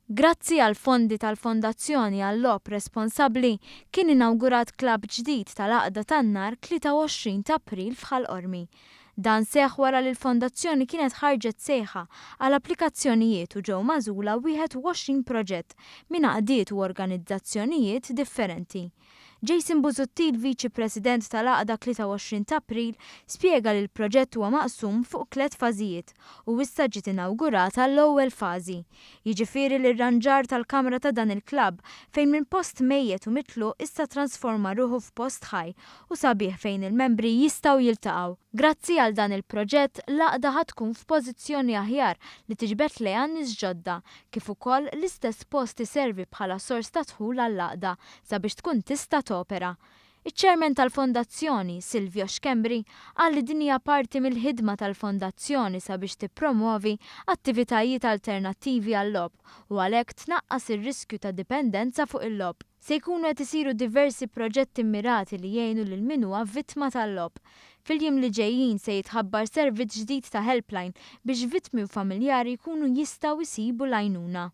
Grazzi għall-fondi tal-Fondazzjoni għal-Logħob Responsabbli, kien inawgurat klabb ġdid tal-Għaqda tan-Nar 23 ta' April f'Ħal Qormi. Dan seħħ wara li l-Fondazzjoni kienet ħarġet sejħa għal applikazzjonijiet u ġew magħżula 21 proġett minn għaqdiet u organizzazzjonijiet differenti. Jason Busuttil, Viċi President tal-Għaqda 23 ta' April, spjega li l-proġett huwa maqsum fuq tliet fażijiet u issa ġiet inawgurata l-ewwel fażi. Jiġifieri l-irranġar tal-kamra ta' dan il-klabb fejn minn post mejjet u mitluq issa trasforma ruħu f'post ħaj u sabiħ fejn il-membri jistgħu jiltaqgħu. Grazzi għal dan il-proġett, l-għaqda ħa tkun f'pożizzjoni aħjar li tiġbed lejha nies ġodda kif ukoll l-istess post iservi bħala sors ta' dħul għall-għaqda sabiex tkun tista' topera. Iċ-Chairman tal-Fondazzjoni, Silvio Schembri, qal li din hija parti mill-ħidma tal-Fondazzjoni sabiex tippromovi attivitajiet alternattivi għal-logħob u għalhekk tnaqqas ir-riskju ta' dipendenza fuq il-logħob. Se jkunu qed isiru diversi proġetti mmirati li jgħinu lil min huwa vittma tal-logħob. Fil-jiem li ġejjin se jitħabbar servizz ġdid ta' helpline biex vittmi u familjari jkunu jistgħu jsibu l-għajnuna.